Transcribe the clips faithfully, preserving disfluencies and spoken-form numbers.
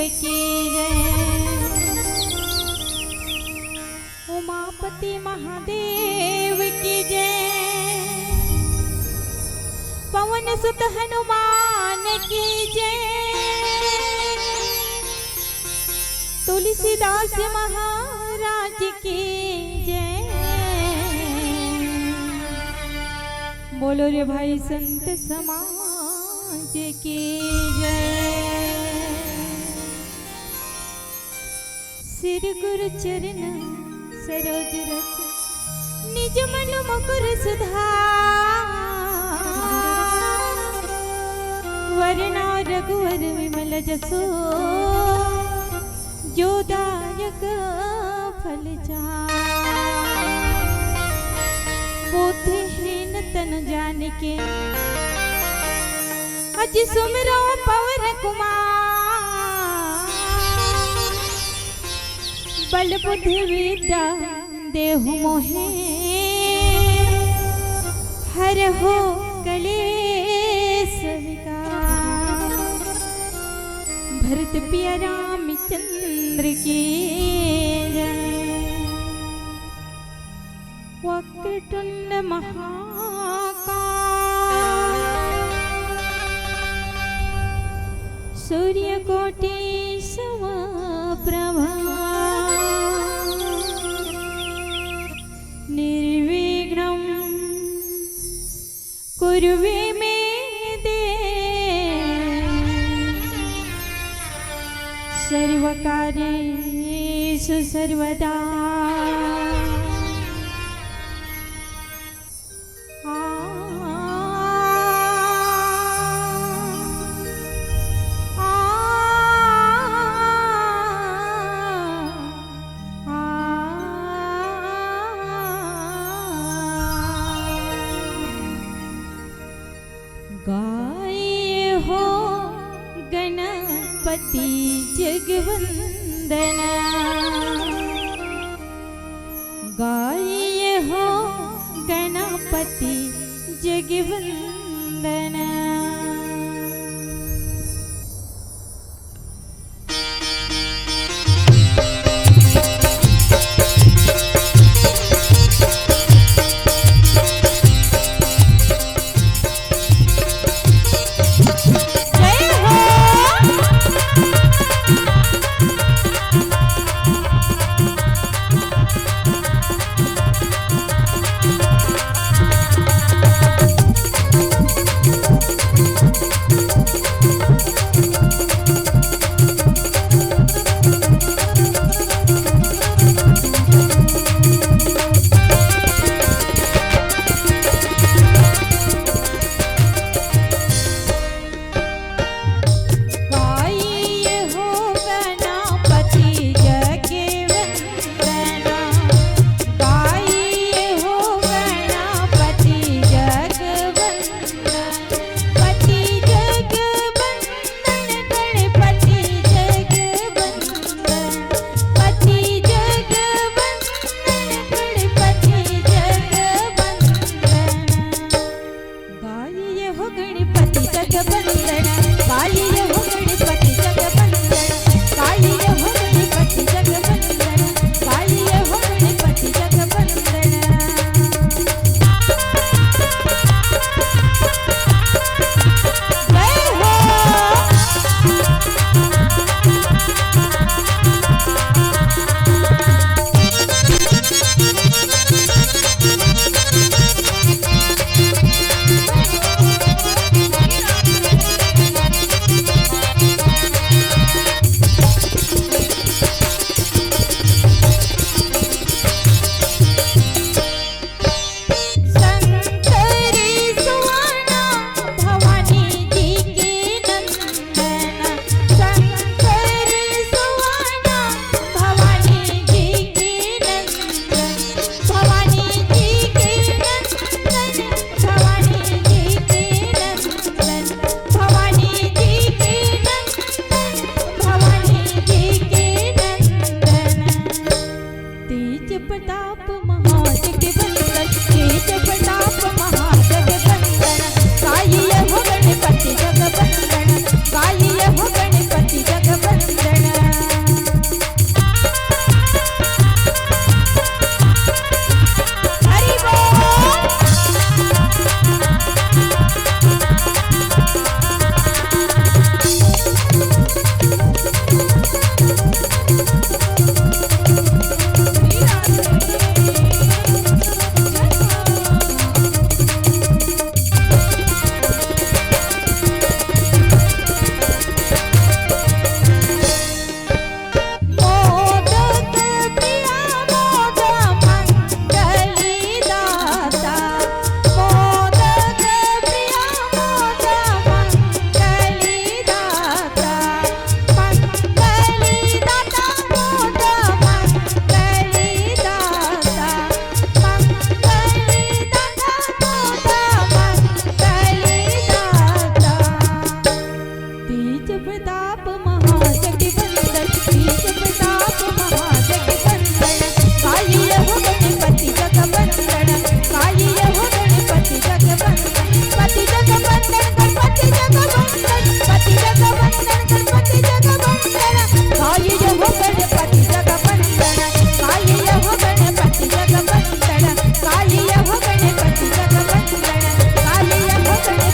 की जय। उमापति महादेव की जय। पवन सुत हनुमान की जय। तुलसीदास महाराज की जय। बोलो रे भाई संत समाज की जय। श्री गुरु चरण सरोज रज निज मन मुकुर सुधार। वरना रघुवर विमल जसो जो दायक फल चार। बुद्धिहीन तन जानिके अति सुमिरो पवन कुमार। बल बुद्धि विद्या देहु मोहे हरहु कलेस विकार। भरत पिया रामचंद्र की जय। वक्रतुंड महाकाय सूर्यकोटि समप्रभा। निर्विघ्नं कुरु मे देव सर्वकार्येषु सर्वदा। आ, आ, आ। गाय हो गणपति जगवंदना। गाय हो गणपति जगवंदना। बंदन, बीच प्रताप महाजगबंदन, कालिया हो गणपति जगबंदन, कालिया हो गणपति जगबंदन, पति जगबंदन, गणपति जगबंदन, पति जगबंदन, गणपति जगबंदन, कालिया हो गणपति जगबंदन, कालिया हो गणपति जगबंदन, कालिया हो गणपति जगबंदन, कालिया हो गणपति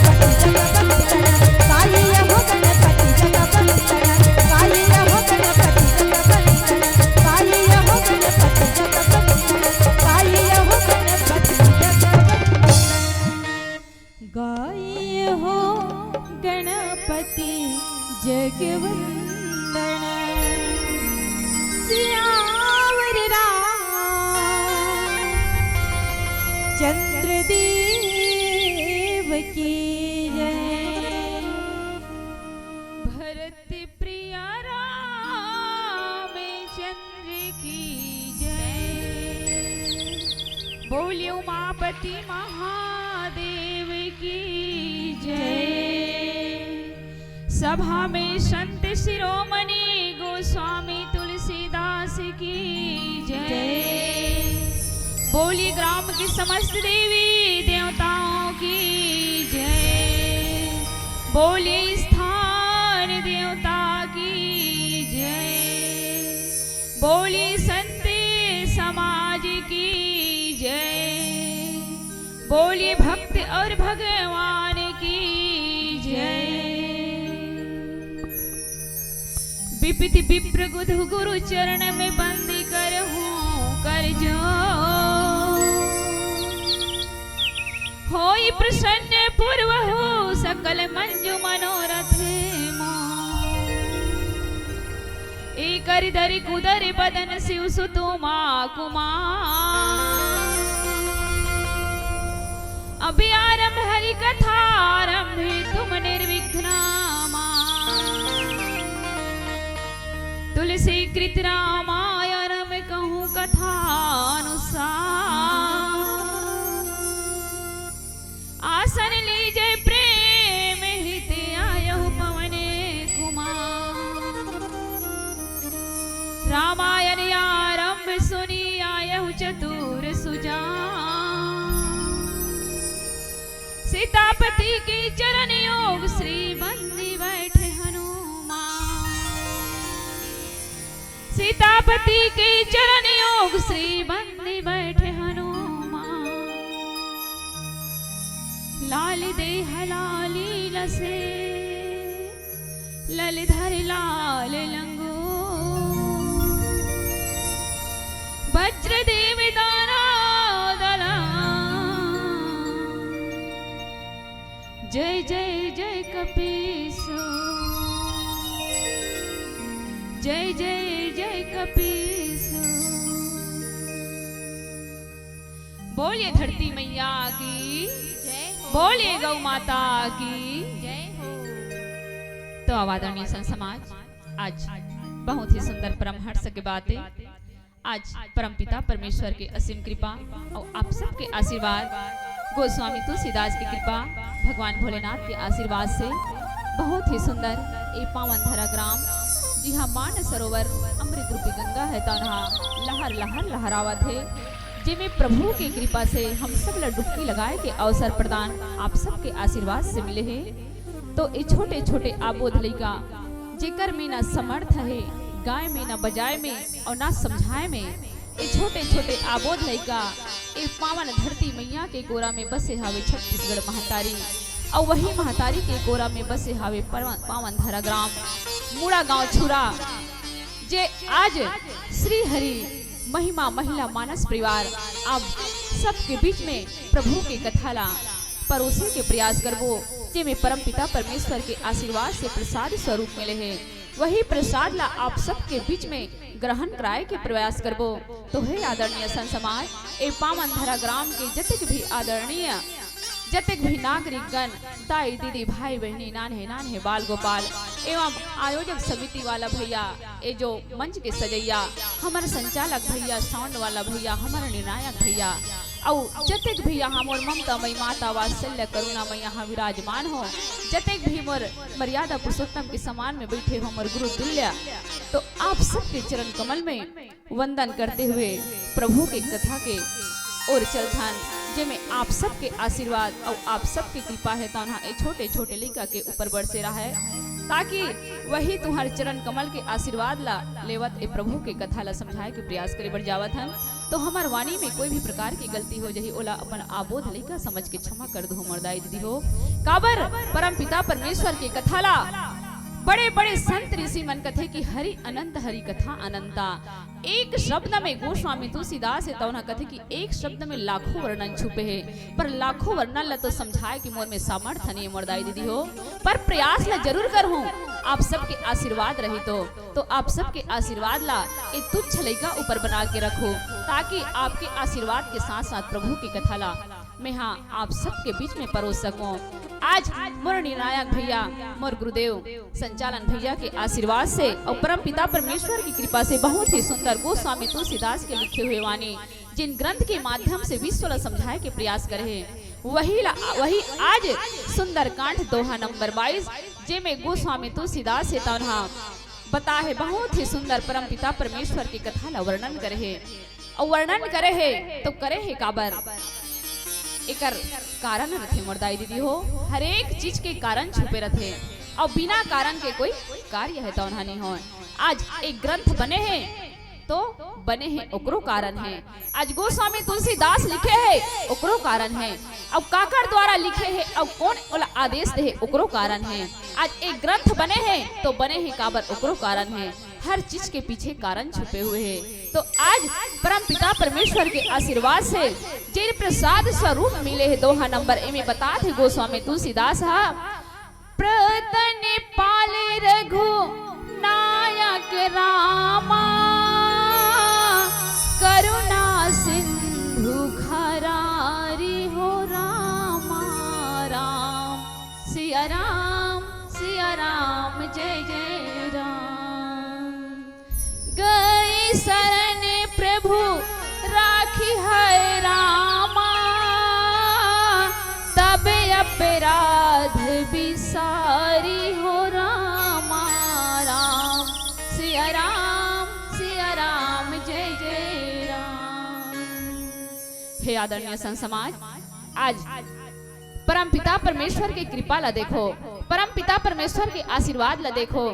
जगबंदन, कालिया हो गणपति जगबंदन, कालिया हो गणपति जगबंदन, कालिया हो गणपति जगबंदन, कालिया हो गणपति जगबंदन। गाय हो गणपति जगवंदन, सियावर रामचंद्र देव की जय। भरत प्रिया रामचंद्र की जय। बोलिए उमापति महादेव की जय। सभा में संत शिरोमणि गोस्वामी तुलसीदास की जय। बोली ग्राम की समस्त देवी देवताओं की जय। बोली स्थान देवता की जय। बोली संत समाज की जय। बोली भक्त और भगवान की जय। विपति विप्र गुरु चरण में बंदी करहूँ कर जो। होई प्रसन्न पूर्व हो सकल मंजु मनोरथ मो। एकर दरि कुदर बदन शिव सुतु मा कुमार। अभी आरंभ हरि कथा आरंभ तुम निर्विघ्न मा। तुलसी कृत रामायण में कहूँ कथा अनुसार। आसन लीजे प्रेम हित आयहु पवन कुमार। रामायण आरंभ सुनी आयहु चतुर सुजान। सीतापति के चरण योग श्री बंदी बैठे हनुमान। सीतापति के चरण योग श्री बंदी बैठे हनुमान। लाल देह लाली लसे लल धर लाल लंगो। वज्र देव दाना दला। जय जय जय कपीसो। जय जय जय कपीसो। बोलिए धरती मैया की। जय हो। बोलिए गौ माता की। जय हो। तो आदरणीय संत समाज, आज बहुत ही सुंदर परम हर्ष के बात है। आज परमपिता परमेश्वर के असीम कृपा और आप सबके आशीर्वाद, गोस्वामी तुलसीदास की कृपा, भगवान भोलेनाथ के आशीर्वाद से बहुत ही सुंदर ये पावन धरा ग्राम, जिहाँ मानस सरोवर अमृत रूपी गंगा है, तौनहा लहर लहर लहरावत है, जेमे प्रभु के कृपा से हम सब ला डुबकी लगाए के अवसर प्रदान आप सबके आशीर्वाद से मिले हे। तो ये छोटे छोटे आबोध लइका, जेकर में ना समर्थ है गाय में, ना बजाए में और ना समझाए में, ये छोटे छोटे आबोध लइका ये पावन धरती मैया के गोरा में बसे हावे छत्तीसगढ़ महतारी, और वही महतारी के गोरा में बसे हावे परवन-, पावन धरा ग्राम मुड़ा गांव छुरा, जे आज श्री हरि महिमा महिला मानस परिवार आप सबके बीच में प्रभु के कथा ला परोसे के प्रयास करबो, जेमे परमपिता परमेश्वर के आशीर्वाद से प्रसाद स्वरूप मिले हे। वही प्रसाद ला आप सबके बीच में ग्रहण कराए के प्रयास करबो। तो हे आदरणीय संत समाज, ए पावन धरा ग्राम के जतेक भी आदरणीय, जतेक भी नागरिकगण, दाई दीदी, भाई बहिनी, नान्हे नान्हे बाल गोपाल एवं आयोजक समिति वाला भैया, ए जो मंच के सजैया, हमर संचालक भैया, साउंड वाला भैया, हमर निर्णायक भैया, अउ जतेक भी यहाँ मोर ममता मई माता वात्सल्य करुणा मई यहाँ विराजमान हो, जतेक भी मोर मर्यादा पुरुषोत्तम के समान में बैठे हो मोर गुरु तुल्य तो आप सबके चरण कमल में वंदन करते हुए प्रभु के कथा के ओर चलथन, जेमे आप सबके आशीर्वाद अउ आप सबके कृपा हे, तौन ह ए छोटे-छोटे लइका के ऊपर बरसे रहय, ताकि वही तुम्हार चरण कमल के आशीर्वाद ला लेवत ए प्रभु के कथा ला समझाए के प्रयास करे बर जावत हन। तो हमर वाणी में कोई भी प्रकार के गलती हो जही, ओला अपन आबोध लइका समझ के क्षमा कर दो मोर दाई दीदी हो। काबर परम पिता परमेश्वर के कथा ला बड़े-बड़े संत ऋषि मन कथे कि हरि अनंत, हरि कथा अनंता। एक शब्द में गोस्वामी तुलसीदास हे तौन ह कथे कि एक शब्द में लाखों वर्णन छुपे हे, पर लाखों वर्णन ला तो समझाए के मोर में सामर्थ्य नहीं हे मोर दाई दीदी हो, पर प्रयास ला जरूर करहूँ। आप सबके आशीर्वाद रही तो, तो आप सबके आशीर्वाद ला ए तुच्छ लइका ऊपर बना के रखो, ताकि आपके आशीर्वाद के साथ-साथ प्रभु के कथा ला मेहा आप सबके बीच में परोस सकूं। आज मोर निर्णायक भैया, मोर गुरुदेव संचालन भैया के आशीर्वाद से अउ परम पिता परमेश्वर की कृपा से बहुत ही सुंदर गोस्वामी तुलसीदास के लिखे हुए वाणी, जिन ग्रंथ के माध्यम से विश्व ला समझाए के प्रयास करे हे, वही ला, वही आज सुंदरकांड दोहा नंबर बाईस, जेमे गोस्वामी तुलसीदास हे तौन ह बताए हे, बहुत ही सुंदर परम पिता परमेश्वर की कथा ला वर्णन करे हे। अउ वर्णन करे हे तो करे हे काबर? एकर कारण रथे मोर दाई दीदी हो, हर एक चीज के कारण छुपे रथे, अउ बिना कारण के कोई कार्य हे तौन ह नहीं होय। आज एक ग्रंथ बने हे तो बने हे, ओकरो कारण हे। आज गोस्वामी तुलसीदास लिखे हे, ओकरो कारण हे। अउ काकर द्वारा लिखे हे, अउ कोन ओला आदेश दे हे, ओकरो कारण हे। आज एक ग्रंथ बने हे तो बने हे काबर, ओकरो कारण हे। हर चीज के पीछे कारण छुपे हुए हे। तो आज परम पिता परमेश्वर के आशीर्वाद से जेन प्रसाद स्वरूप मिले हे, दोहा नंबर एमे बतात हे गोस्वामी तुलसीदास ह, प्रतन पाले रघु नायक रामा, करुणा सिंधु खरारी हो रामा। राम सिया राम, सिया राम, जय जय राम। गई शरण प्रभु राखी है रामा, तब अपराध बिसारी हो रामा। राम सिया राम, सिया राम, जय जय राम। हे आदरणीय संत समाज, आज परम पिता परमेश्वर के कृपा ला देखो, परम पिता परमेश्वर के आशीर्वाद ला देखो।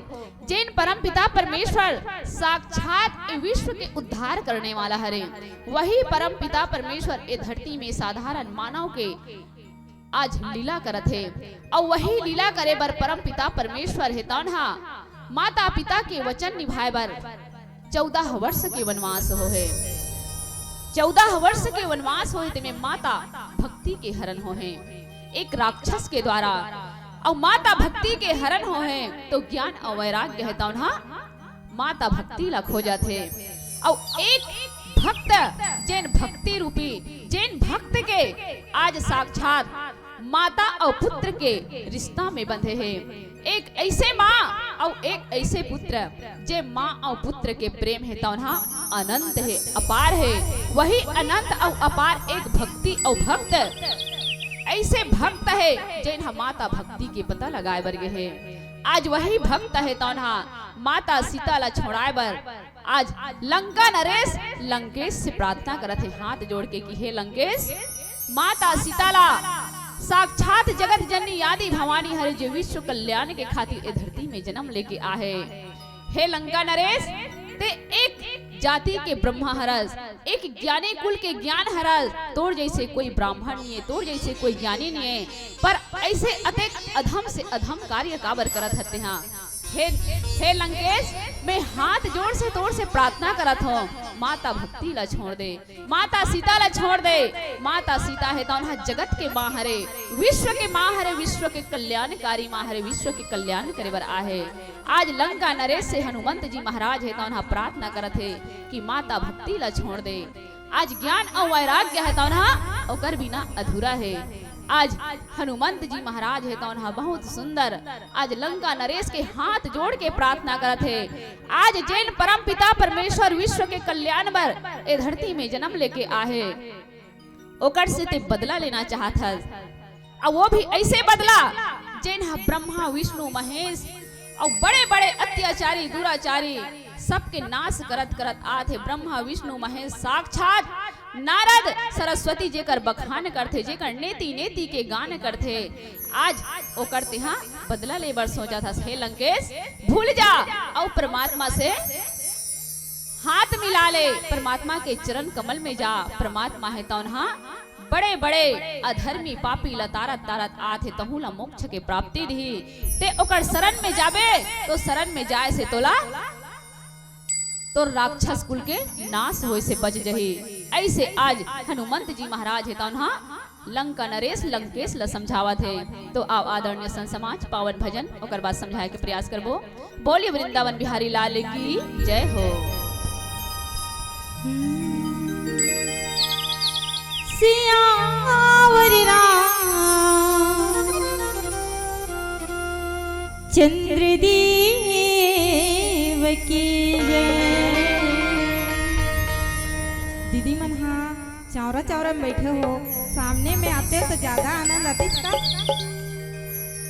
जेन परम पिता परमेश्वर साक्षात ए विश्व के उद्धार करने वाला हरे, वही परम पिता परमेश्वर ए धरती में साधारण मानव के आज लीला करत हे। अउ वही लीला करे बर परम पिता परमेश्वर हे, तौन ह माता पिता के वचन निभाए बर चौदह वर्ष के वनवास होहे। चौदह वर्ष के वनवास होहे, तेमे माता भक्ति के हरण होहे। एक राक्षस के द्वारा अउ माता भक्ति के हरण होहे, तो ज्ञान अउ वैराग्य हे तौन ह माता भक्ति ला खोजत हे। अउ एक भक्त, जेन भक्ति रूपी, जेन भक्त के आज साक्षात माता अउ पुत्र के रिश्ता में बंधे हे। एक ऐसे माँ अउ एक ऐसे पुत्र, जे माँ अउ पुत्र के प्रेम हे तौन ह अनंत हे, अपार हे। वही अनंत अउ अपार एक भक्ति अउ भक्त, ऐसे भक्त हे जेन ह माता भक्ति के पता लगाए बर गे हे। आज वही भक्त हे तौन ह माता सीता ला छोड़ाए बर आज लंका नरेश लंकेश से प्रार्थना करत हे हाथ जोड़ के कि हे लंकेश, माता सीता ला साक्षात जगत जननी आदि भवानी हरे, जो विश्व कल्याण के खातिर ए धरती में जन्म लेके आहे। हे लंका नरेश, ते एक जाति के ब्रह्मा हरस, एक ज्ञानी कुल के ज्ञान हरस, तोर जैसे कोई ब्राह्मण नहीं है, तोर जैसे कोई ज्ञानी नहीं है, पर ऐसे अतेक अधम से अधम कार्य काबर करत हते हा? हे, हे लंकेश, मैं हाथ जोड़ से तोर से प्रार्थना करत हूँ, माता भक्ति ला छोड़ दे, माता सीता ला छोड़ दे। माता सीता हे तौन ह जगत के माँ हरे, विश्व के माँ हरे, विश्व के कल्याणकारी माँ हरे, विश्व के कल्याण करे बर आहे। आज लंका नरेश से हनुमंत जी महाराज हे तौन ह प्रार्थना करत हे कि माता भक्ति ला छोड़ दे। आज ज्ञान अउ वैराग्य हे तौन ह ओकर बिना अधूरा हे। आज हनुमंत जी महाराज हे तौन ह बहुत सुंदर आज लंका नरेश के हाथ जोड़ के प्रार्थना करत हे। आज जेन परम पिता परमेश्वर विश्व के कल्याण बर ए धरती में जन्म लेके आहे, ओकर से ते बदला लेना चाहत हस, अउ वो भी ऐसे बदला जेन ह ब्रह्मा विष्णु महेश अउ बड़े-बड़े अत्याचारी, दुराचारी, सबके नाश करत-करत आत हे ब्रह्मा, विष्णु, महेश, साक्षात नारद, सरस्वती, जेकर बखान करथे, जेकर नेति-नेति के गान करथे, आज ओकर तेहा बदला ले बर सोचत हस। हे लंकेश, भूल जा अउ परमात्मा से हाथ मिला ले, परमात्मा के चरण कमल में जा। परमात्मा हे तौन हा बड़े-बड़े अधर्मी पापी ल तारत-तारत आत हे, तहूं ल मोक्ष के प्राप्ति दिही। ते ओकर शरण में जाबे तो शरण में जाए से तोला तोर राक्षस कुल के नाश होए से बच जही। ऐसे आज हनुमंत जी महाराज हे तौन हा लंका नरेश लंकेश ल समझावत हे। तो आओ आदरणीय संत समाज, पावन भजन, ओकर बाद समझाए के प्रयास करबो। बोलिए वृंदावन बिहारी लाल की जय हो। सियावर राम चंद्र देव की जय। दीदी मन हा चौरा चौरा में बैठे हो, सामने में आते तो ज्यादा आनंद आतिस का।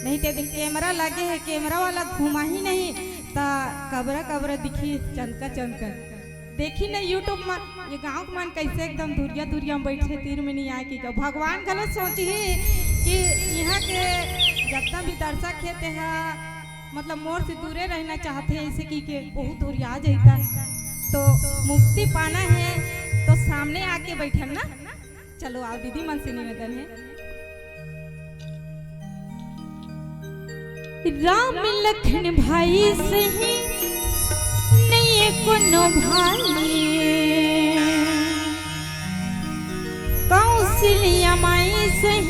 नहीं ते दिन कैमरा लगे हे, कैमरा वाला घुमा ही नहीं, ता कबरा कबरा दिखी चंदका चंदका। देखी नहीं YouTube में ये गांव के मन कैसे एकदम दूरिया दूरिया में बैठे, तीर में नहीं आए कि क्या। भगवान गलत सोची ही कि यहाँ के जितना भी दर्शक हे ते हा मतलब मोर से दूरे रहना चाहते हैं, ऐसे की के बहुत दूर आ जाता। तो मुक्ति पाना है तो सामने आके बैठन ना। चलो आओ दीदी मन से निवेदन है। राम लखन भाई सही नहीं है कोनो भाई, कौशल्या माई सही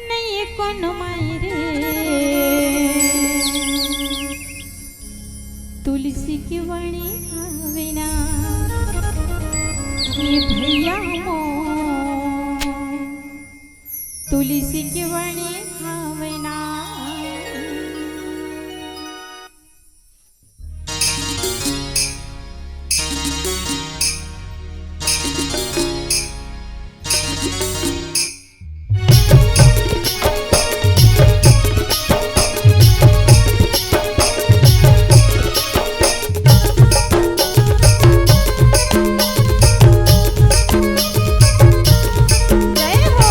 नहीं है कोनो माई रे। तुलसी के वणी हावे ना, ये भैया मोर। तुलसी के वणी हावे ना। जय हो।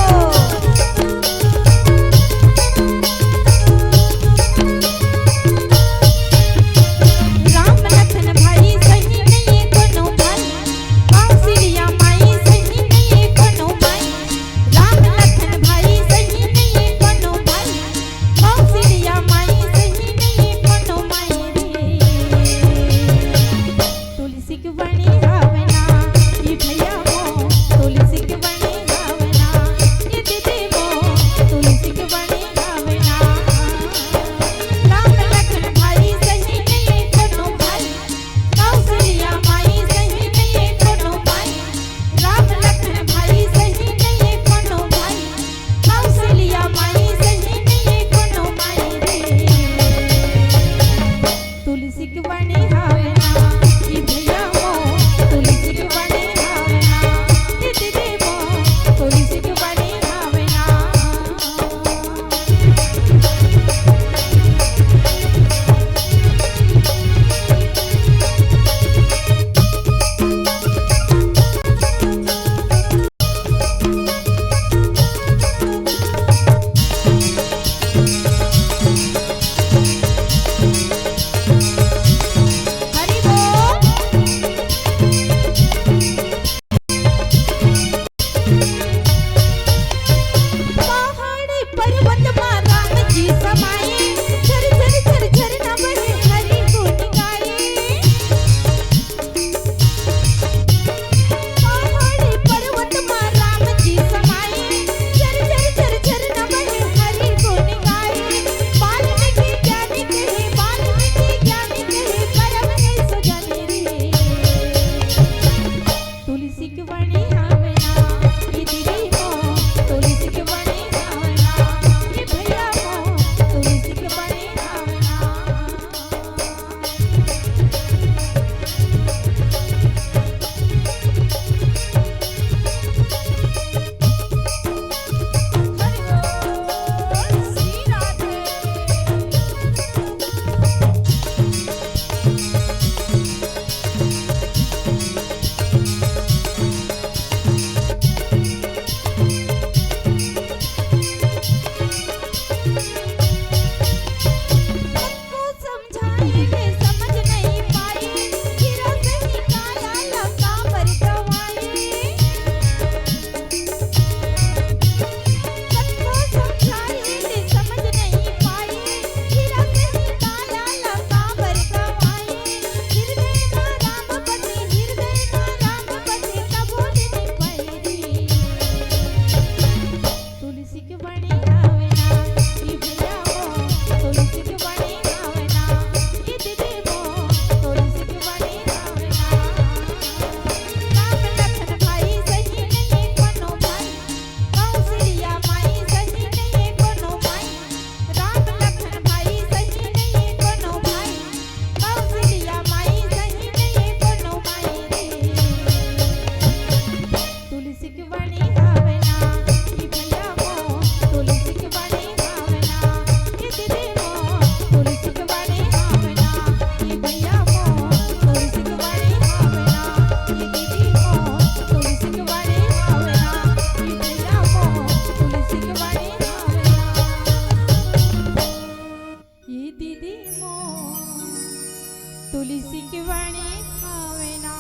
बने पावना।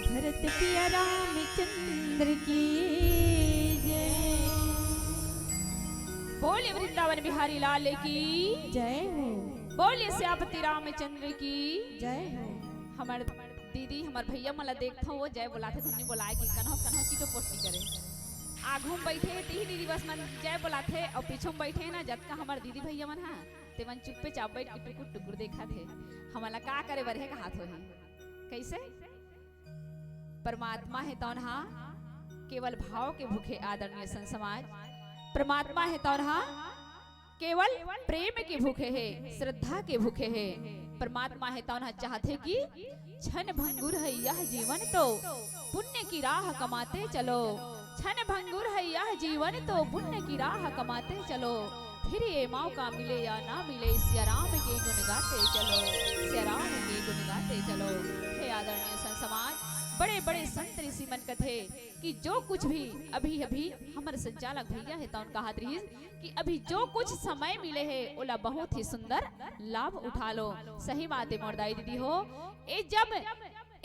भरत पिया रामचंद्र की जय। बोलिए वृंदावन बिहारी लाल की जय हो। बोलिए सियापति रामचंद्र की जय हो। हमर दीदी, हमर भैया मन ला देखथव, वो जय बोलाथे, तुमने बोलाए कि कन्हो कन्हो चीटो पोट नइ करे। आघू में बैठे हे, तीही दीदी बस मन जय बोलाथे, अउ पीछू में बैठे हे ना, जतका हमर दीदी भैया मन हा, ते मन चुप्पे चाप बैठ के टुकुर टुकुर देखत हे। हमन ला का करे बर हे, कहात होही। कइसे? परमात्मा हे तौन हा केवल भाव के भूखे, आदरणीय संत समाज। परमात्मा हे तौन हा केवल प्रेम के भूखे हे, श्रद्धा के भूखे हे। परमात्मा हे तौन हा चाहथे कि क्षण भंगुर है यह जीवन तो पुण्य की राह कमाते चलो। क्षण भंगुर है यह जीवन तो पुण्य की राह कमाते चलो। फिर ये मौका मिले या ना मिले, सिया राम के गुण गाते चलो, सिया राम के गुण गाते चलो। हे आदरणीय संत समाज, बड़े बड़े संत ऋषि मन कथे कि जो कुछ भी अभी अभी हमर संचालक भैया हे तौन कहात रहिस कि अभी जो कुछ समय मिले हे, ओला बहुत ही सुंदर लाभ उठा लो। सही बात हे मोर दाई दीदी हो। ए जब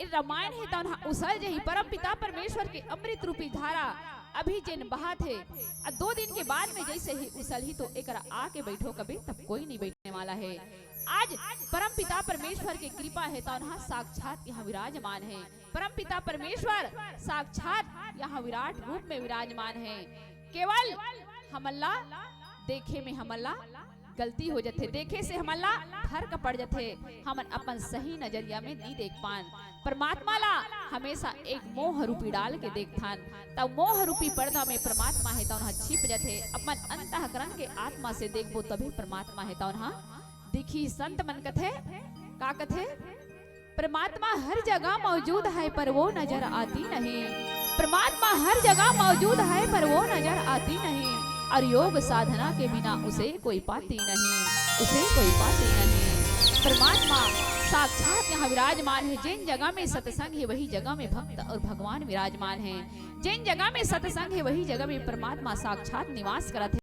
ए रामायण हे तौन हा उसल जही, परम पिता परमेश्वर के अमृत रूपी धारा अभी जेन बहात हे, आ दो दिन के बाद में जैसे ही उसल ही तो एकरा आके बैठो कबे, तब कोई नहीं बैठने वाला है। आज परम पिता परमेश्वर के कृपा हे तौन हा साक्षात यहाँ विराजमान है। परम पिता परमेश्वर साक्षात यहाँ विराट रूप में विराजमान है। केवल हमन ला देखे में हमन ला गलती हो जथे, देखे से हमन ला फर्क पड़ जथे, हमन अपन सही नजरिया में नी देख पान। परमात्मा ला हमेशा एक मोह रूपी डाल के देखथन, तब मोह रूपी पर्दा में परमात्मा हे तौन हा छिप जथे। अपन अंतःकरण के आत्मा से देखबो तभी परमात्मा हे तौन हा दिखी। संत मन कथे, का कथे? परमात्मा हर जगह मौजूद है पर वो नजर आती नहीं। परमात्मा हर जगह मौजूद है पर वो नजर आती नहीं। और योग साधना के बिना उसे कोई पाती नहीं, उसे कोई पाती नहीं। परमात्मा साक्षात यहाँ विराजमान है। जिन जगह में सत्संग है वही जगह में भक्त और भगवान विराजमान है। जिन जगह में सत्संग है वही जगह में परमात्मा साक्षात निवास करत है।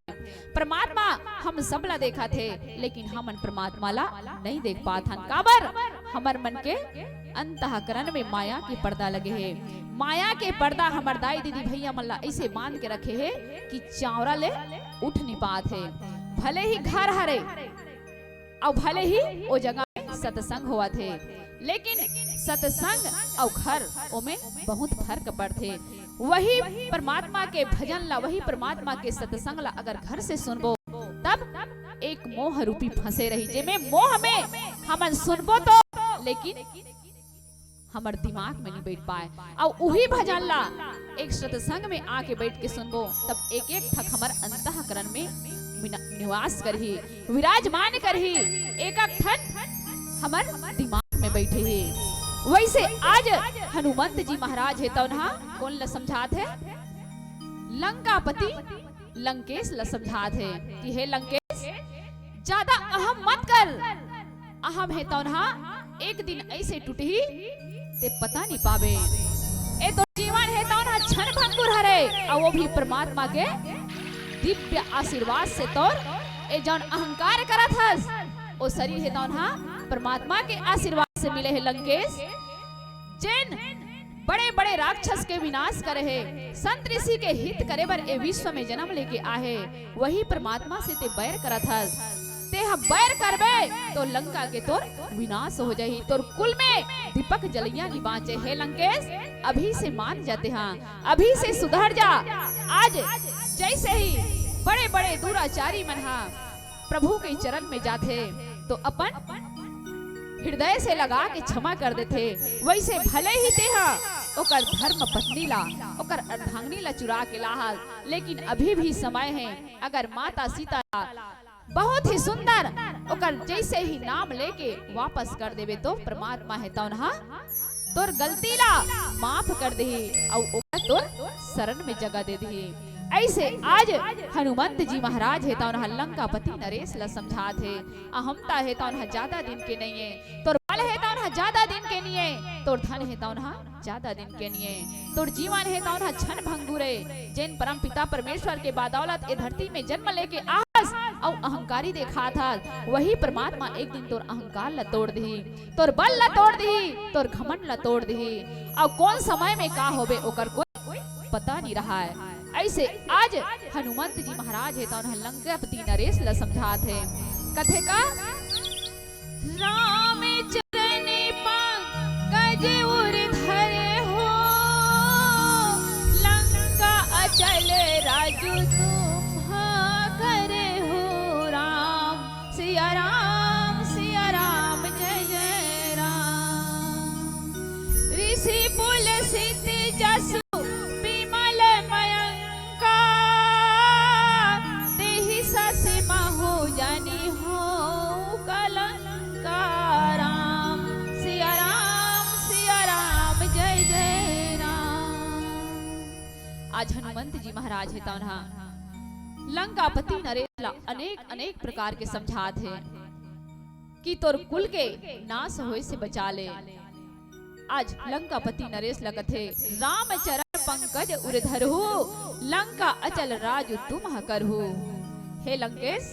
परमात्मा हम सब ला देखत हे, लेकिन हमन परमात्मा ला नहीं देख पात हन। काबर? हमर मन के अंतःकरण में माया के पर्दा लगे हे। माया के पर्दा हमर दाई दीदी भैया मन ला ऐसे बांध के रखे हे कि चावरा ले उठ नहीं पात हे। भले ही घर हरे, अउ भले ही ओ जगह में सत्संग होवत हे, लेकिन सत्संग अउ घर ओमे बहुत फर्क पड़थे। वही परमात्मा के भजन ला, वही परमात्मा के सत्संग ला अगर घर से सुनबो, तब एक मोह रूपी फंसे रही, जेमे मोह में हमन सुनबो तो, लेकिन हमर दिमाग में नहीं बैठ पाए। अउ उही भजन ला एक सत्संग में आके बैठ के सुनबो, तब एक एक ठक हमर अंतःकरण में मिना-, निवास करही, विराजमान करही, एक एक ठन हमर दिमाग में बैठे हे। वैसे आज हनुमंत जी महाराज हे तौन हा कोन ला समझात हे? लंकापति लंकेश ला समझात हे कि हे लंकेश, ज्यादा अहम मत कर। अहम हे तौन हा एक दिन ऐसे टूटही, ते पता नहीं पावे। ए तो जीवन हे तौन हा क्षण भंगुर हरे, अउ वो भी परमात्मा के दिव्य आशीर्वाद से। तोर ए जौन अहंकार करत हस, ओ शरीर हे तौन हा परमात्मा के आशीर्वाद से मिले हे लंकेश। जेन बड़े-बड़े राक्षस के विनाश करे हे, संत ऋषि के हित करे बर ए विश्व में जन्म लेके आहे, वही परमात्मा से ते बैर करत हस। ते ह बैर करबे तो लंका के तोर विनाश हो जाही, तोर कुल में दीपक जलैया नि बांचे। हे लंकेश, अभी से मान जा ते हा, अभी से सुधर जा। आज जैसे ही बड़े-बड़े दुराचारी मन हा प्रभु के चरण में जाथे तो अपन हृदय से लगा के क्षमा कर देथे। वैसे भले ही तेहा ओकर धर्म पत्नी ला, ओकर अर्धांगिनी ला चुरा के लाहस, लेकिन अभी भी समय है। अगर माता सीता ला बहुत ही सुंदर ओकर जैसे ही नाम लेके वापस कर देवे तो परमात्मा हे तौन हा तोर गलती ला माफ कर देही अउ ओकर तोर शरण में जगह दे देही। ऐसे आज हनुमंत जी महाराज हे तौन हा लंकापति नरेश ला समझात हे, अहमता हे तौन हा ज्यादा दिन के नहीं है, तोर बल हे तौन हा ज्यादा दिन के नहीं है, तोर धन हे तौन हा ज्यादा दिन के नहीं है, तोर जीवन हे तौन हा क्षण भंगुर है। जेन परम पिता परमेश्वर के बदौलत ए धरती में जन्म लेके आहस, अउ अहंकारी देखात हस, वही परमात्मा एक दिन तोर अहंकार ला तोड़ दिही, तोर बल ला तोड़ दिही, तोर घमंड ला तोड़ दिही। अउ कौन समय में का होबे, ओकर कोई पता नहीं रहा है। ऐसे आज हनुमंत जी महाराज हे, तौन ह लंकापति नरेश ला समझात हे, कथे का, राम चरण पंकज उर धरे हो, लंका अचल राजु तुम्ह करे हो। राम सिया राम सिया राम जय जय राम। ऋषि पुलसित जसु विमल मयंका, तेहि ससि महु जनि होउ कलंका। राम सिया राम सिया राम जय जय राम। आज हनुमंत जी महाराज हे तौन ह लंकापति नरेश ला अनेक अनेक प्रकार के समझात हे कि तोर कुल के नाश होए से बचा ले। आज लंकापति नरेश ला कथे, राम चरण पंकज उर धरहु, लंका अचल राजु तुम्ह करहु। हे लंकेश,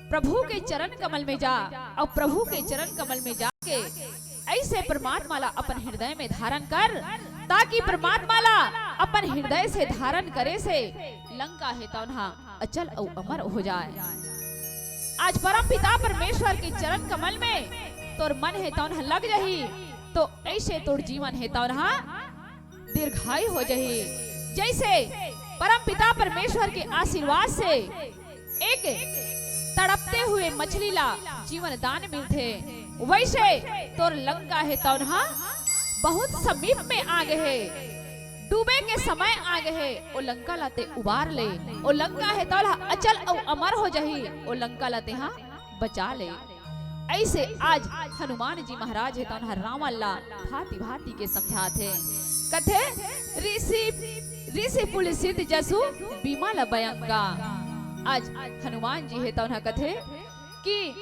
प्रभु के चरण कमल में जा, अउ प्रभु के चरण कमल में जाके ऐसे परमात्मा ला अपन हृदय में धारण कर, ताकि परमात्मा ला अपन हृदय से धारण करे से लंका हे तौन ह अचल अउ अमर हो जाए। आज परम पिता परमेश्वर के चरण कमल में तोर मन हे तौन ह लग जही, तो ऐसे तोर जीवन हे तौन ह दीर्घायु हो जही। जैसे परम पिता परमेश्वर के आशीर्वाद से एक तड़पते हुए मछली ला जीवन दान मिलथे, वैसे तोर लंका हे तौन ह बहुत समीप में आ गे हे, डूबे के समय आ गे हे। ओ लंका ला ते उबार ले, ओ लंका हे तौन ह अचल अउ अमर हो जही, ओ लंका ला ते ह बचा ले। ऐसे आज हनुमान जी महाराज हे तौन ह रावण ला भांति भांति के समझात हे, कथे, ऋषि ऋषि पुलसित जसु विमल मयंका। आज हनुमान जी हे तौन ह कथे कि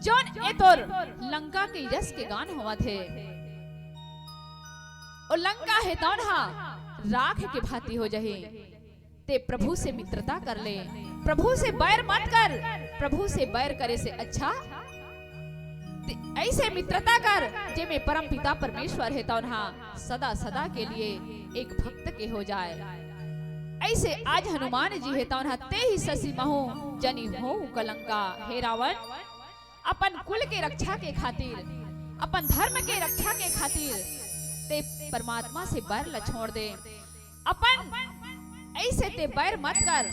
जौन ए तोर लंका के यश के गान होवत हे, ओ लंका हे तौन ह राख के भांति हो जही। ते प्रभु से मित्रता कर ले, प्रभु से बैर मत कर। प्रभु से बैर करे से अच्छा ते ऐसे मित्रता कर, जेमे परम पिता परमेश्वर हे तौन ह सदा सदा के लिए एक भक्त के हो जाए। ऐसे आज हनुमान जी हे तौन ह तेहि ससि महु जनि होउ कलंका। हे रावण, अपन कुल के रक्षा के खातिर, अपन धर्म के रक्षा के खातिर ते परमात्मा से बैर ला छोड़ दे। अपन ऐसे ते बैर मत कर,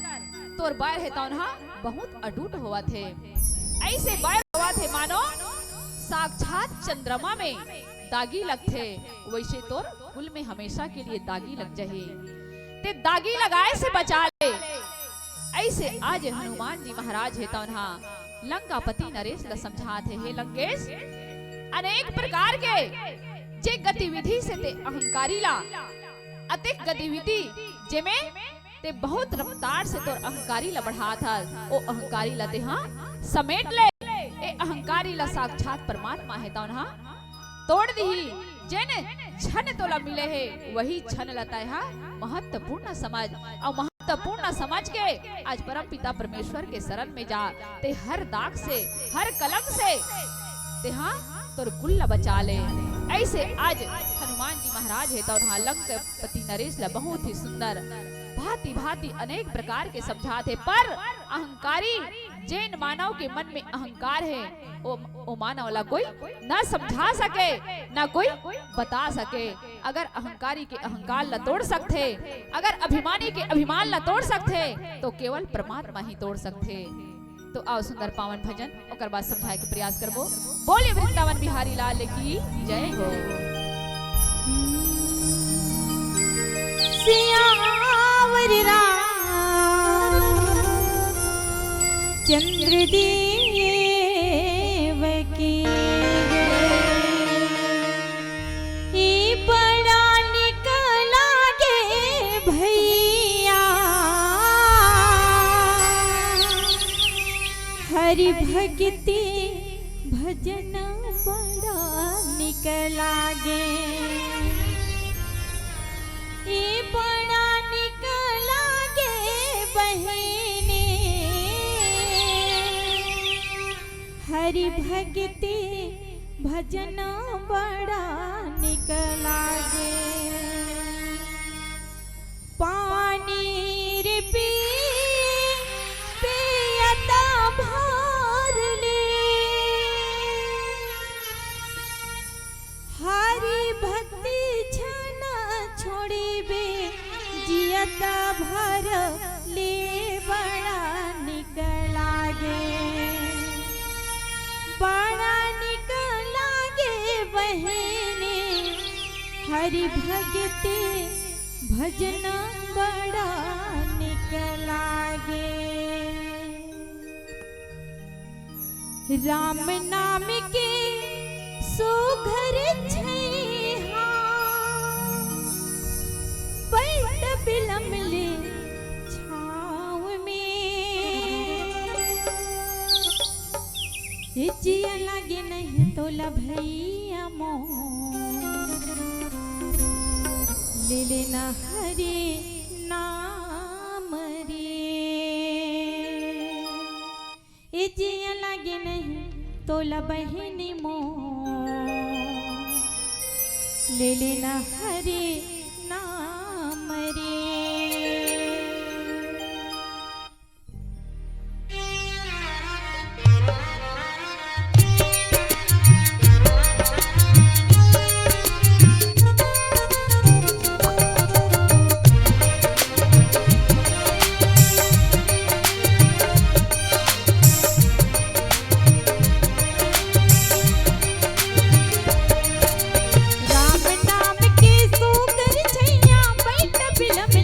तोर बैर हे तौन ह बहुत अटूट होवत हे। ऐसे बैर होवत हे मानो साक्षात चंद्रमा में दागी लगथे, वैसे तोर कुल में हमेशा के लिए दागी लग जही। ते दागी लगाए से बचा ले। ऐसे आज हनुमान जी महाराज हे तौन ह लंकापति नरेश ला समझात हे, हे लंकेश, अनेक प्रकार के जे गतिविधि से ते अहंकारी ला, अतेक गतिविधि जेमे ते बहुत रफ्तार से तोर अहंकारी ला बढ़ात हस, ओ अहंकारी ला ते ह समेट ले। ए अहंकारी ला साक्षात परमात्मा हे तौन ह तोड़ दिही। जेन क्षण तोला मिले हे, वही क्षण ला तैं ह महत्वपूर्ण समझ, अउ महत्वपूर्ण समझ के आज परम पिता परमेश्वर के शरण में जा। ते हर दाग से, हर कलंक से ते ह तोर कुल ला बचा ले। ऐसे आज हनुमान जी महाराज हे तौन ह लंकापति नरेश ला बहुत ही सुंदर भांति भांति अनेक प्रकार के समझात हे, पर अहंकारी जेन मानव के मन में अहंकार हे, ओ, ओ मानव ला कोई ना समझा सके, ना कोई बता सके। अगर अहंकारी के अहंकार ला तोड़ सकथे, अगर अभिमानी के अभिमान ला तोड़ सकथे, तो केवल परमात्मा ही तोड़ सकथे। तो आओ सुंदर पावन भजन, ओकर बाद समझाए के प्रयास करबो। बोले वृंदावन बिहारी लाल की जय हो। सियावर रामचंद्र देव की। ई बड़ा निक लागे भैया, हरि भक्ति भजन बड़ा निक लागे। ई बड़ा निक लागे बहिनी, हरि भक्ति भजन बड़ा निक लागे। पानी रे पी, पियत भर ले। हरि भक्ति झन छोड़िबे, जियत भर ले बड़ा निक लागे। बड़ा निक लागे बहिनी, हरि भक्ति भजन बड़ा निक लागे। राम नाम के सुघर छैहा, बइठ बिलम ले छाँव में। ए जिया लागे नहीं तोला भैया मोर, ले लेना हरि नाम रे। ए जिया लागे नहीं तोला बहिनी मोर, ले लेना हरि नाम रे। राम नाम के सुघर छैया, बइठ बिलम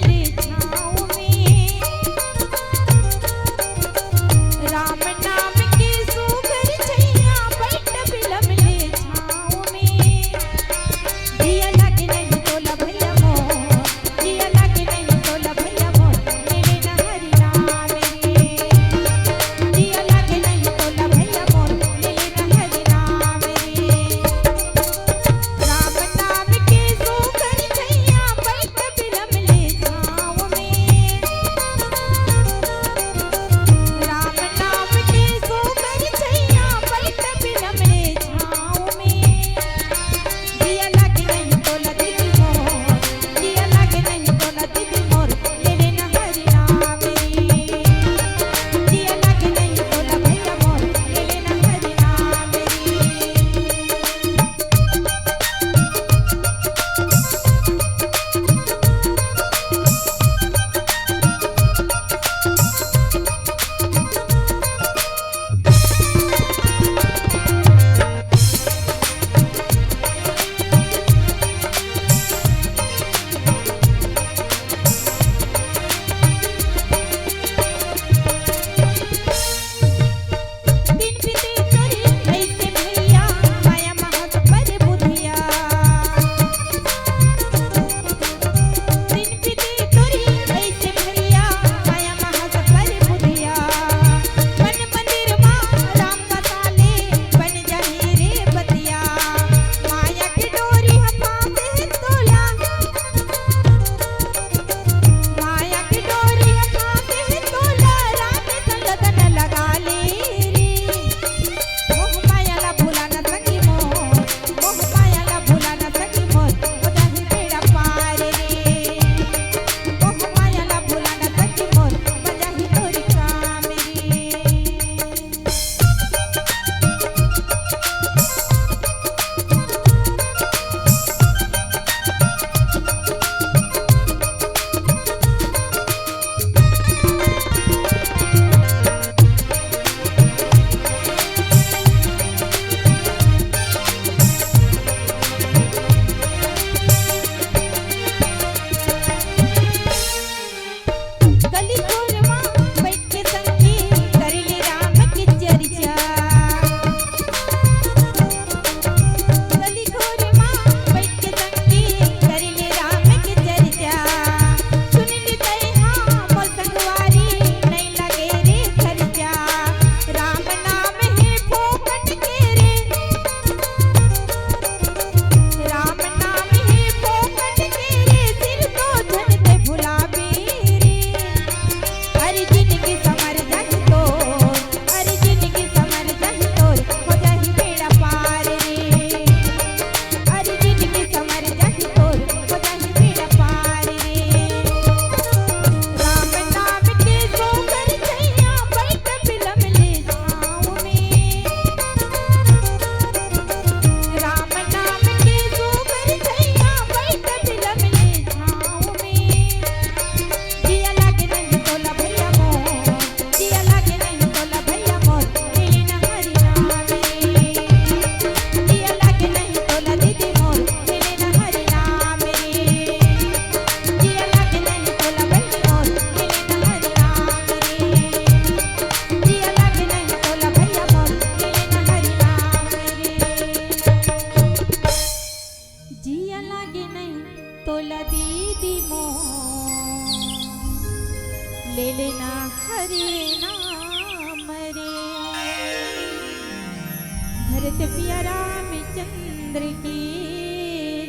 पिया रामचंद्र की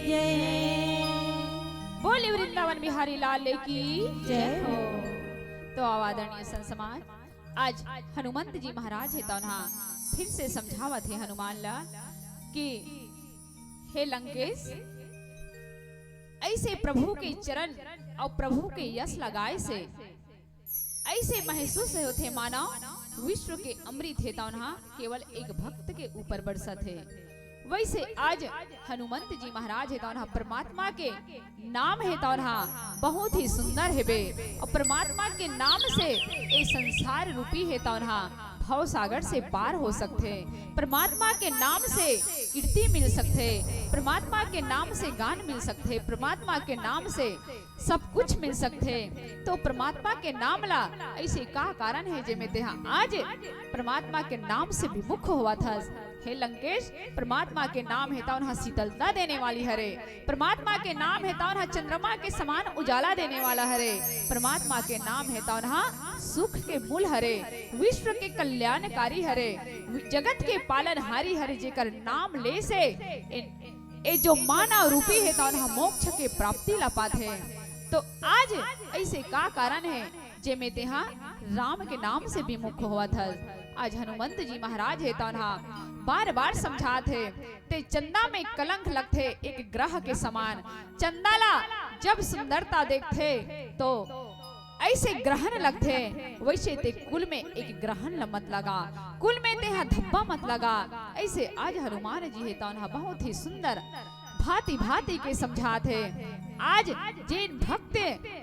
जय। बोले वृंदावन बिहारी लाल की जय हो। तो आदरणीय संत समाज, आज हनुमंत जी महाराज हे तौन हा फिर से समझावत हे हनुमान ला कि हे लंकेश, ऐसे प्रभु के चरण और प्रभु के यश लगाए से ऐसे महसूस होथे मानो विश्व के अमृत हे तौन हा केवल एक भक्त के ऊपर बरसत हे। वैसे आज हनुमंत जी महाराज हे तौन हा परमात्मा के नाम हे तौन हा बहुत ही सुंदर हेबे। और परमात्मा के नाम से ए संसार रूपी हे तौन हा भव सागर से पार हो सकथे। परमात्मा के नाम से कीर्ति मिल सकथे, परमात्मा के नाम से गान मिल सकथे, परमात्मा के नाम से सब कुछ मिल सकथे। तो परमात्मा के नाम ला ऐसे का कारण हे जेमे तेहा आज परमात्मा के नाम से विमुख होवत हस? हे लंकेश, परमात्मा के नाम हे तौन हा शीतलता देने वाली हरे, परमात्मा के नाम हे तौन हा चंद्रमा के समान उजाला देने वाला हरे, परमात्मा के नाम हे तौन हा सुख के मूल हरे, विश्व के कल्याणकारी हरे, जगत के पालनहारी हरे, जेकर नाम ले से ए, ए जो मानव रूपी हे तौन हा मोक्ष के प्राप्ति ला पाथे। तो आज ऐसे का कारण हे जेमे तेहा राम के नाम से विमुख होवत हस? आज हनुमंत जी महाराज हे तौन हा बार बार समझात हे, ते चंदा में कलंक लगथे एक ग्रह के समान। चंदा ला जब सुंदरता देखथे तो ऐसे ग्रहण लगथे, वैसे ते कुल में एक ग्रहण ल मत लगा, कुल में तेहा धब्बा मत लगा। ऐसे आज हनुमान जी हे तौन हा बहुत ही सुंदर भांति भांति के समझात हे। आज जेन भक्त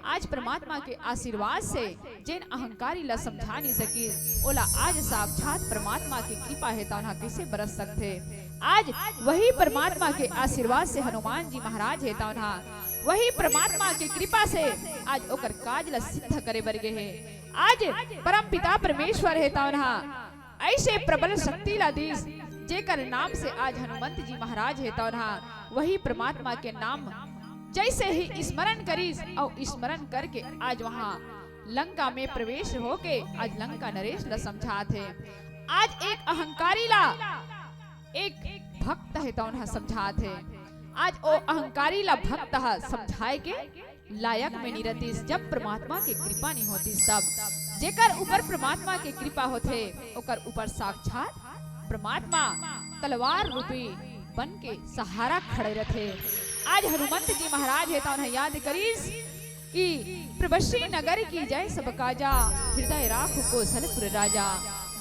आज परमात्मा के आशीर्वाद से जेन अहंकारी ला समझा नहीं सकिस, ओला आज साक्षात परमात्मा के कृपा हे तौन हा कइसे बरस सकथे? आज वही परमात्मा के आशीर्वाद से हनुमान जी महाराज हे तौन हा वही परमात्मा के कृपा से आज ओकर काज ला सिद्ध करे बर गे हे। आज परम पिता परमेश्वर हे तौन हा ऐसे प्रबल शक्ति ला दीस, जेकर नाम से आज हनुमंत जी महाराज हे तौन हा वही परमात्मा के नाम जैसे ही स्मरण करिस और स्मरण करके आज वहां लंका में प्रवेश होके आज लंका नरेश ला समझात हे। आज एक अहंकारी ला एक भक्त हे तौन हा समझात हे। आज ओ अहंकारी ला भक्त हा समझाए के लायक में नहीं रहतीस, जब परमात्मा के कृपा नहीं होतीस तब। जेकर ऊपर परमात्मा के कृपा होथे, ओकर ऊपर साक्षात परमात्मा तलवार रूपी बन के सहारा खड़े रहथे। आज हनुमंत जी महाराज हे तौन हा याद करिस कि प्रवशी नगर की जय सब काजा, हृदय राख कोसलपुर राजा,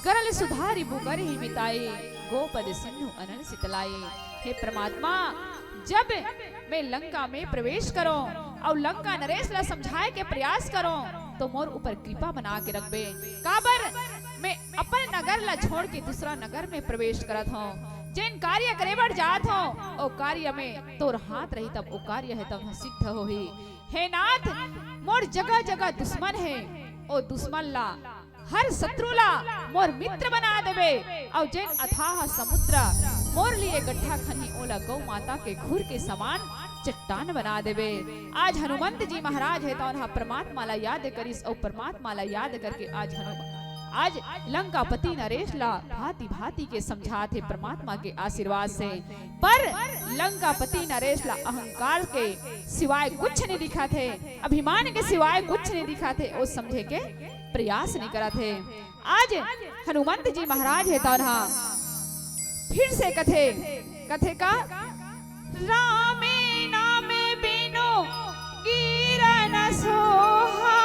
गरल सुधारि बुगर ही मिताई, गोपद सिंधु अनल सितलाई। हे परमात्मा, जब मैं लंका में प्रवेश करों और लंका नरेश ला समझाए के प्रयास करों, तो मोर ऊपर कृपा बना के रखबे। काबर मैं अपन नगर ला छोड़ के दूसरा नगर में प्रवेश करत हूँ, जेन कार्य करे बर जात हूँ, ओ कार्य में तोर हाथ रही तब ओ कार्य हे तब सिद्ध होही। हे नाथ, मोर जगह जगह दुश्मन हे, ओ दुश्मन ला हर शत्रु ला मोर मित्र बना देबे, और जेन अथाह समुद्र मोर लिए गड्ढा खनही, ओला गौ माता के खुर के समान चट्टान बना देबे। आज हनुमंत जी महाराज हे तौन हा परमात्मा ला याद करिस और परमात्मा ला याद करके आज हनुमान आज लंकापति नरेश ला भांति भांति के समझात हे परमात्मा के आशीर्वाद से। पर लंकापति नरेश ला अहंकार के सिवाय कुछ नहीं दिखत हे, अभिमान के सिवाय कुछ नहीं दिखत हे, ओ समझे के प्रयास नहीं करत हे। आज हनुमंत जी महाराज हे तौन हा फिर से कथे, कथे का, रामे नाम बिनु गिरा न सोहा,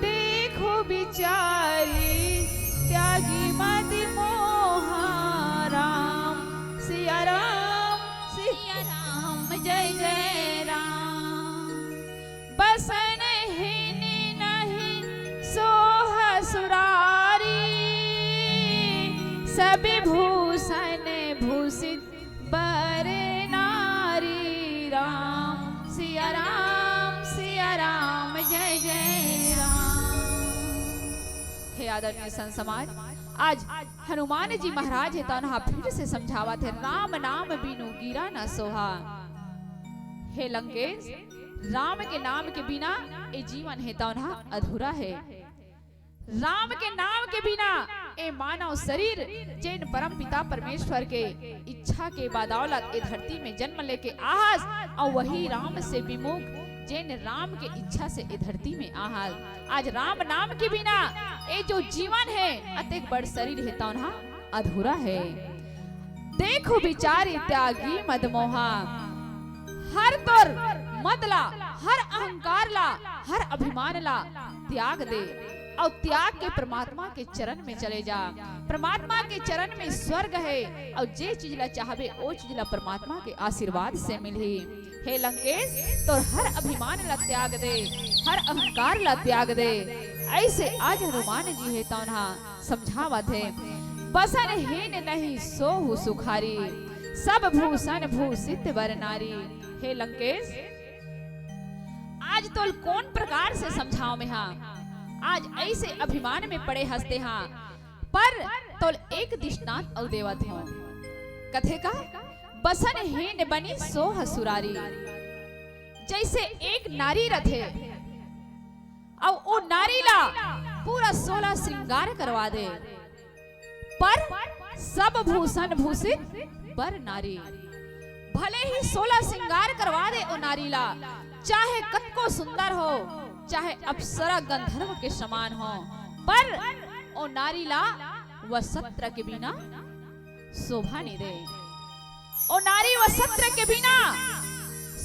देखो बिचारी त्यागी मति मोहा। राम सिया राम सिया राम जय जय राम। बसन हीन नहीं सोह सुरारी, सब भूषण भूषित बर नारी। राम सिया राम सिया राम जय जय राम। हे आदरणीय संत समाज, आज हनुमान जी महाराज हे तौन हा फिर से समझावत हे, राम नाम बिनु गिरा न सोहा। हे लंकेश, राम के नाम के बिना ए जीवन हे तौन हा अधूरा हे। राम के नाम के बिना ए मानव शरीर जेन परम पिता परमेश्वर के इच्छा के बदौलत ए धरती में जन्म लेके आहस, अउ वही राम से विमुख जेन राम के इच्छा से ए धरती में आहस। आज राम नाम के बिना ए जो जीवन हे, अतेक बड़ शरीर हे तौन हा अधूरा हे। देखो बिचारी त्यागी मद मोहा, हर तोर मद ला, हर अहंकार ला, हर अभिमान ला त्याग दे, अउ त्याग के परमात्मा के चरण में चले जा। परमात्मा के चरण में स्वर्ग हे, अउ जे चीज ला चाहबे, ओ चीज ला परमात्मा के आशीर्वाद से मिलही। हे लंकेश, तोर हर अभिमान ला त्याग दे, हर अहंकार ला त्याग दे। अइसे आज हनुमान जी हे तौन हा समझावत हे, बसन हीन नहीं सोहु सुखारी, सब भूषण भूषित बर नारी। हे लंकेश, आज तोल कोन प्रकार से समझावं मेंहा? आज अइसे अभिमान में पड़े हस तेंहा, पर तोल एक दृष्टांत अउ देवत हौं। कथे का, बसन हीन बनी सोह सुरारी। जइसे एक नारी रथे, अउ ओ नारी ला पूरा सोलह श्रृंगार करवा दे, पर सब भूषण भूषित बर नारी। भले ही सोलह श्रृंगार करवा दे ओ नारी ला, चाहे कतको सुंदर हो, चाहे अप्सरा गंधर्व के समान हो, पर ओ नारी ला वस्त्र के बिना शोभा नइ दे। ओ नारी वस्त्र के बिना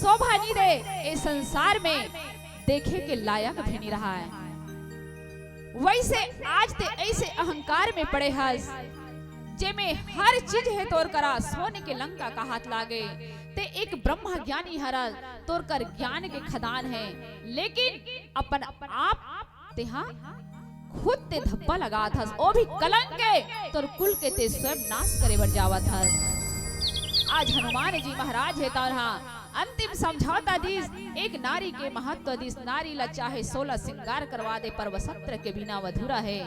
शोभा नइ दे। ए संसार में देखे के लायक भी नइ रहय। वइसे आज तें अइसे अहंकार में पड़े हस, जेमे हर चीज हे तोर करा, सोने के लंका कहात लागे। तें एक ब्रह्म ज्ञानी हरस, तोर कर ज्ञान के खदान हे, लेकिन अपन आप तेंहा खुद तें धब्बा लगात हस, ओ भी कलंक के, तोर कुल के तें स्वयं नाश करे बर जावत हस। आज हनुमान जी महाराज हे तौन हा अंतिम समझौता दिस, एक नारी के महत्व दिस। नारी ला चाहे सोलह श्रृंगार करवा दे, पर वस्त्र के बिना वो अधूरा हे।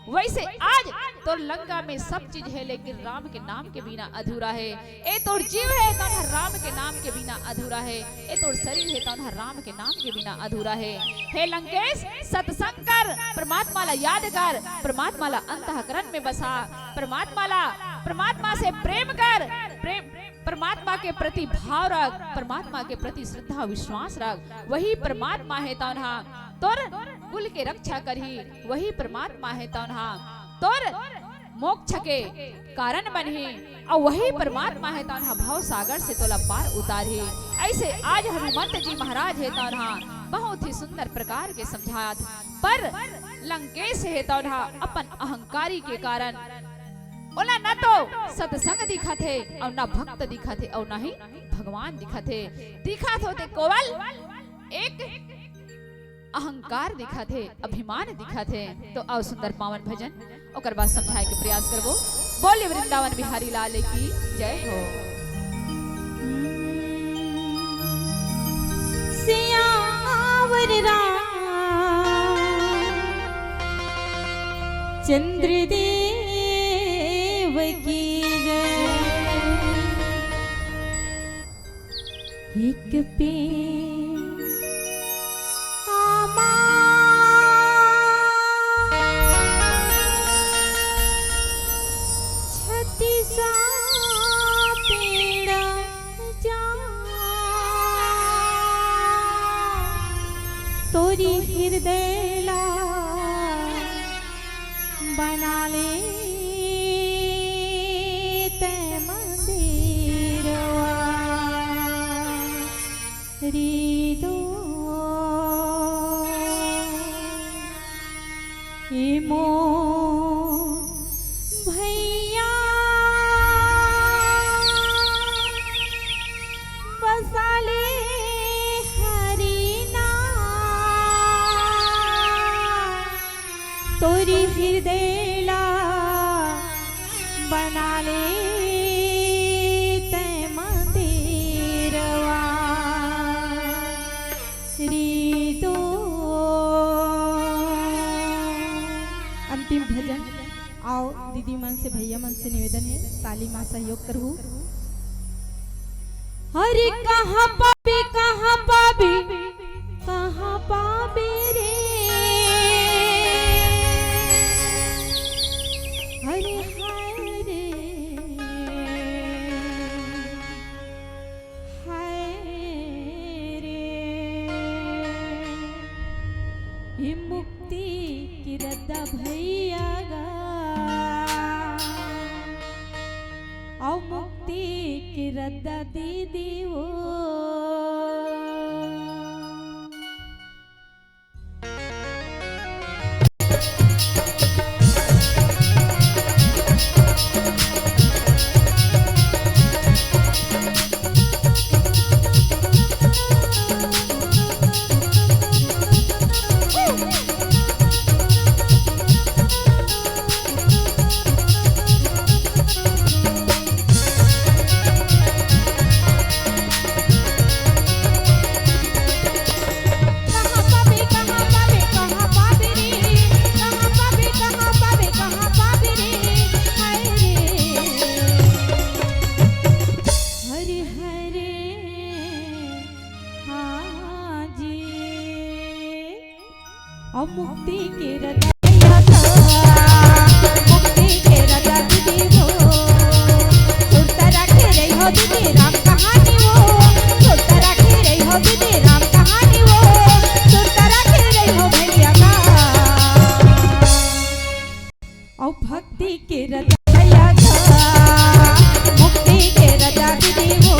वइसे आज तोर लंका में सब चीज हे, लेकिन राम के नाम के बिना अधूरा हे। ए तोर जीव हे तौन हा राम के नाम के बिना अधूरा हे। ए तोर शरीर हे तौन हा राम के नाम के बिना अधूरा हे। हे लंकेश, सत्संग कर, परमात्मा ला याद कर, परमात्मा ला अंतःकरण में बसा, परमात्मा ला, परमात्मा से प्रेम कर, प्रेम, परमात्मा के प्रति भाव रख, परमात्मा के प्रति श्रद्धा विश्वास रख। वही परमात्मा हे तौन हा तोर कुल के रक्षा करही, वही परमात्मा हे तौन हा तोर मोक्ष के कारण बनही, अउ वही परमात्मा हे तौन हा भव सागर से तोला पार उतारही। अइसे आज हनुमंत जी महाराज हे तौन हा बहुत ही सुंदर प्रकार के समझात, पर लंकेश हे तौन हा अपन अहंकारी के कारण ओला न तो सत्संग दिखत हे, अउ न भक्त दिखत हे, अउ न ही भगवान दिखत हे। दिखत होते केवल एक अहंकार दिखत हे, अभिमान दिखत हे। तो आओ सुंदर पावन भजन, ओकर बाद समझाए के प्रयास करबो। बोलिए वृंदावन बिहारी लाल की जय हो। सियावर राम चंद्र देव की जय। एक पे आमा छत्तीसा पेड़ा जा तोरी हृदय ला बना ले तै मंदिरवा रे दो। ए मोर भैया बसा ले हरी ना तोरी हृदय ला बना ले तै मंदिरवा रे दो। अंतिम भजन। आओ दीदी मन से, भैया मन से निवेदन हे, ताली मा सहयोग करहू। अरे कहाँ पाबे, कहाँ पाबे, कहाँ पाबे रे? अउ मुक्ति के रद्दा दे देवो। कहाँ पाबे, कहाँ पाबे, कहाँ पाबे रे? कहाँ पाबे, कहाँ पाबे, कहाँ पाबे रे? हाय रे। हरे हरे, हाँ जी। अउ मुक्ति के रद्दा भैया का, मुक्ति के रद्दा दे देवो। सुरता राखे रहिहो दीदी राम कहानी वो। सुरता राखे रहिहो दीदी राम कहानी वो। सुरता राखे रहिहो भैया का। अउ भक्ति के रद्दा भैया का, मुक्ति के रद्दा दे देवो।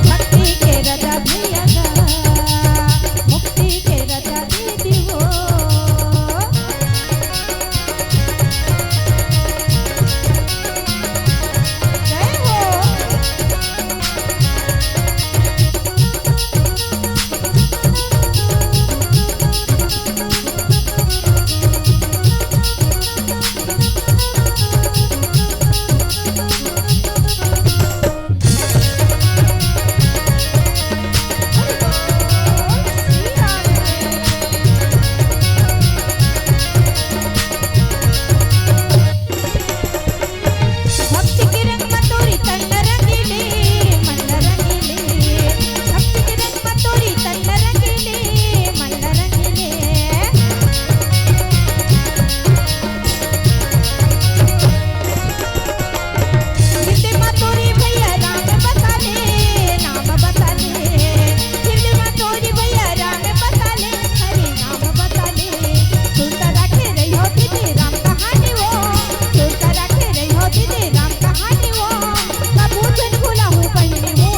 भक्ति के रद्दा भैया का, मुक्ति के रद्दा दे देवो। जय हो। भक्ति के रंग म तोरी तन रंगीले, मन रंगीले। भक्ति के रंग म तोरी तन रंगीले, मन रंगीले। हृदय म तोरी भैया राम बसा ले, नाम बसा ले। हृदय म तोरी भैया राम बसा ले, हरे नाम बसा ले। सुरता राखे रहिहो दीदी राम कहानी वो। सुरता राखे रहिहो दीदी राम कहानी वो। कभू झन भुलाहू बहिनी वो।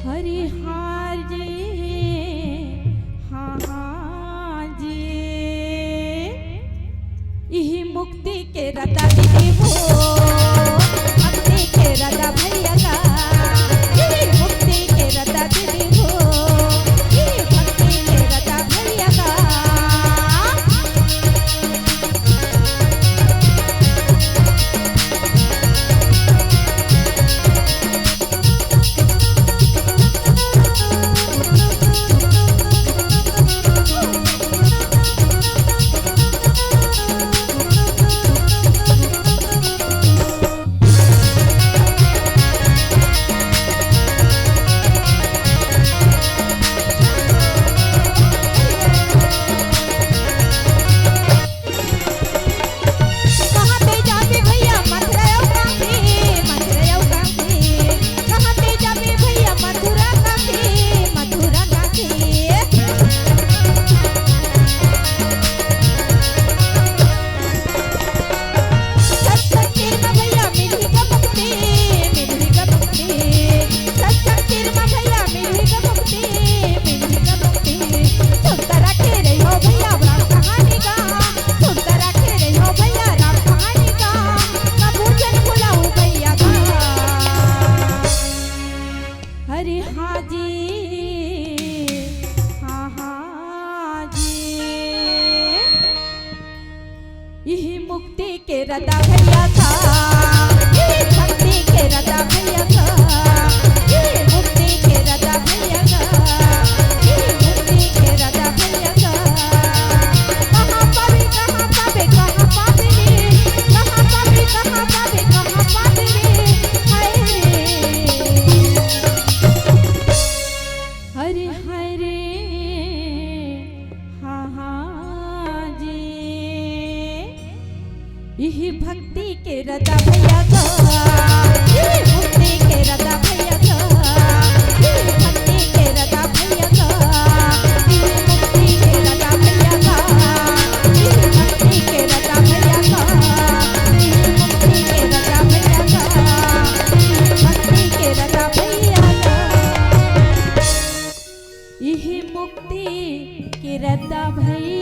हरे हार जी, हाँ, हाँ जी। इही मुक्ति के रद्दा दीदी वो, भक्ति के रद्दा भैया का। इही मुक्ति के रद्दा दीदी वो, इही भक्ति के रद्दा भैया का। कहाँ ते जाबे भैया मथुरा अउ काशी, मथुरा अउ काशी। कहाँ ते जाबे भैया मथुरा काशी, मथुरा काशी। सत्संग तीर म भैया मिलही ग मुक्ति, मिलही ग मुक्ति। सत्संग तीर म भैया मिलही ग मुक्ति, मिलही ग मुक्ति। सुरता राखे रहिहो भैया राम कहानी का। सुरता राखे रहिहो भैया राम कहानी का, कभू झन भुलाहू भैया का। अरे हाँ जी, हाँ, हाँ जी। इही मुक्ति के रद्दा भैया का, इही भक्ति के रद्दा भैया का, इही मुक्ति के रद्दा भैया का, इही मुक्ति के रद्दा भैया का। कहाँ पाबे, कहाँ पाबे, कहाँ पाबे रे? कहाँ पाबे, कहाँ पाबे, कहाँ पाबे रे? हाय रे। हरे हरे, हाँ, हाँ जी। इही भक्ति के रद्दा भैया का, इही मुक्ति के रद्दा भैया का, इही भक्ति के रद्दा भैया का, इही मुक्ति के रद्दा भैया का, इही भक्ति के रद्दा भैया का। ददा भई